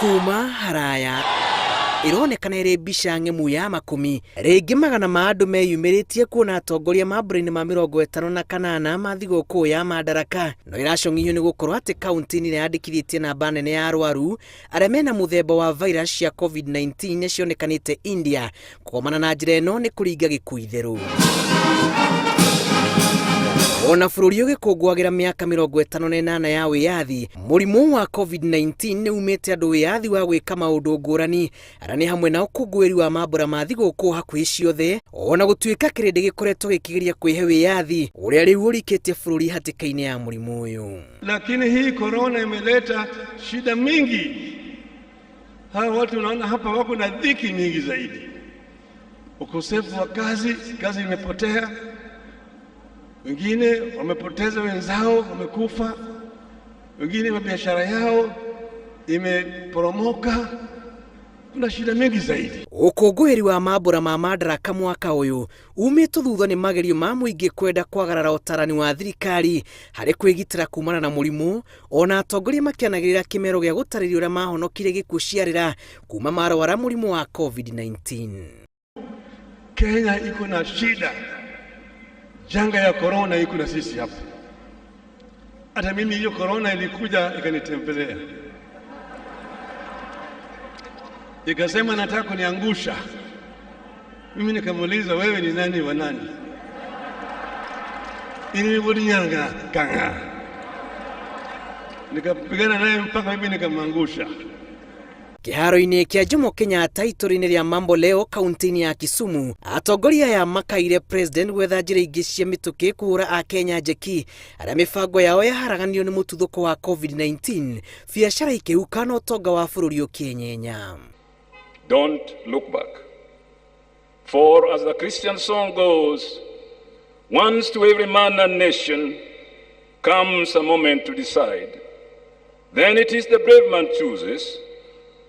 Kuma haraya ĩronekana ĩrĩ mbica ng'emu ya makũmi rĩngĩ magana ma andũ meyumĩrĩtie kuona atongoria mambura-inĩ ma 58 ma thigũkũ ya Madaraka. No ĩracong'ithio nĩ gũkorwo atĩ kaunti-inĩ ĩrĩa yandĩkithĩtie namba nene ya arwaru arĩa mena mũthemba wa virus cia COVID-19 cionekanĩte India. Kũgomana na njĩra ĩno nĩ kũringa gĩkuũ itherũ. Ona bũrũri ũgĩkũngũagĩra mĩaka 58 ya wĩyathi, mũrimũ wa COVID-19 nĩ umĩte andũ wĩyathi wa gwĩka maũndũ ngũrani, arĩa nĩ hamwe na ũkũngũĩri wa mambũra ma thigũkũ hakuhĩ ciothe, ona gũtuĩka kĩrĩndĩ gĩkoretwo gĩkĩgeria kwĩhe wĩyathi ũrĩa rĩu ũrikĩtie bũrũri hatĩka-inĩ ya mũrimũ ũyũ. Lakini hii korona imeleta shida mingi. Hawa watu unaona hapa wako na dhiki mingi zaidi, ukosefu wa kazi, kazi imepotea, wengine wamepoteza wenzao, wamekufa, wengine biashara yao imeporomoka. Kuna shida mingi zaidi. Ũkũngũĩri wa mambũra ma Madaraka mwaka ũyũ umĩtwo thutha nĩ magerio ma mũingĩ kwenda kwagarara ũtarani wa thirikari harĩ kwĩgitĩra kumana na mũrimũ, ona atongoria makĩanagĩrĩra kĩmero gĩa gũtarĩria ũrĩa mahonokire gĩkuũ ciarĩra kuma marwara mũrimũ wa COVID-19. Kenya iko na shida, janga ya korona iko na sisi hapa. Hata mimi hiyo korona ilikuja ikanitembelea, ikasema nataka kuniangusha. Mimi nikamuuliza, wewe ni nani wa nani? Inivudinyanga kanga, nikapigana naye mpaka mimi nikamwangusha. Kĩharo-inĩ kĩa Jomo Kenyatta itũra-inĩ rĩa Mambo Leo kaunti-inĩ ya Kisumu, atongoria aya makaire president gwetha njĩra ingĩ cia mĩtũkĩ kũhũra Akenya njeki arĩa mĩbango yao yaharaganio nĩ mũtuthũko wa COVID-19, biacara ikĩhuka na ũtonga wa bũrũri ũkĩenyenya. Don't look back. For as the Christian song goes, once to every man and nation comes a moment to decide. Then it is the brave man chooses,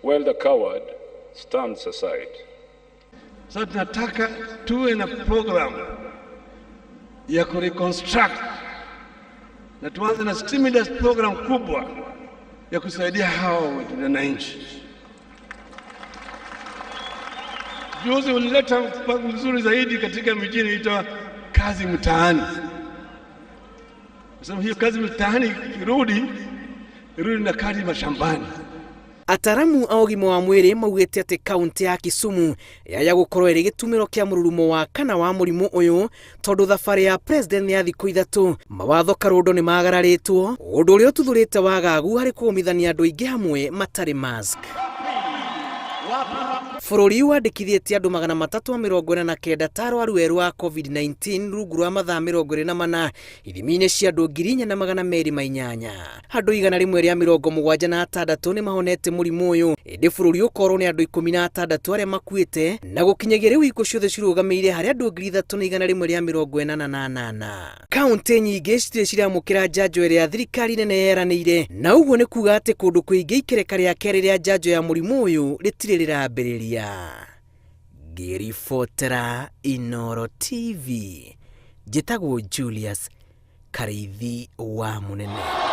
while the coward stands aside. Sasa tunataka tuwe na program ya kureconstruct na tuanze na stimulus program kubwa ya kusaidia hawa wananchi. Juzi ulileta mpango mzuri zaidi katika mijini inaitwa kazi mtaani. Kwa sababu hiyo kazi mtaani irudi irudi na kazi mashambani. Ataramu a ũgima wa mwĩrĩ maugĩte atĩ kaunti ya Kisumu yaya gũkorwo ĩrĩ gĩtumĩro kĩa mũrurumo wa kana wa mũrimũ ũyũ tondũ thabarĩ ya president ya thikũ ithatũ mawatho karũndo nĩ magararĩtwo, ũndũ ũrĩa ũtuthũrĩte wagagu harĩ kũgomithania andũ aingĩ hamwe matarĩ mask. Bũrũri wandĩkithĩtie andũ 349 ta arwaru erũ a COVID-19 rungu rwa mathaa 24 ithimi-inĩ cia andũ 4208. Andũ 176 nĩ mahonete mũrimũ ũyũ, ĩndĩ bũrũri ũkorwo nĩ andũ 16 arĩa makuĩte, na gũkinyagia rĩu ikuũ ciothe cirũgamĩire harĩ andũ 3188. Kaunti nyingĩ citirĩ ciramũkĩra njanjo ĩrĩa thirikari nene yeranĩire, na ũguo nĩ kuga atĩ kũndũ kũingĩ ikereka rĩa kerĩ rĩa njanjo ya mũrimũ ũyũ rĩtirĩ rĩrambĩrĩria. Ngĩribotera Inooro TV, njĩtagwo Julius Karĩithi wa Mũnene.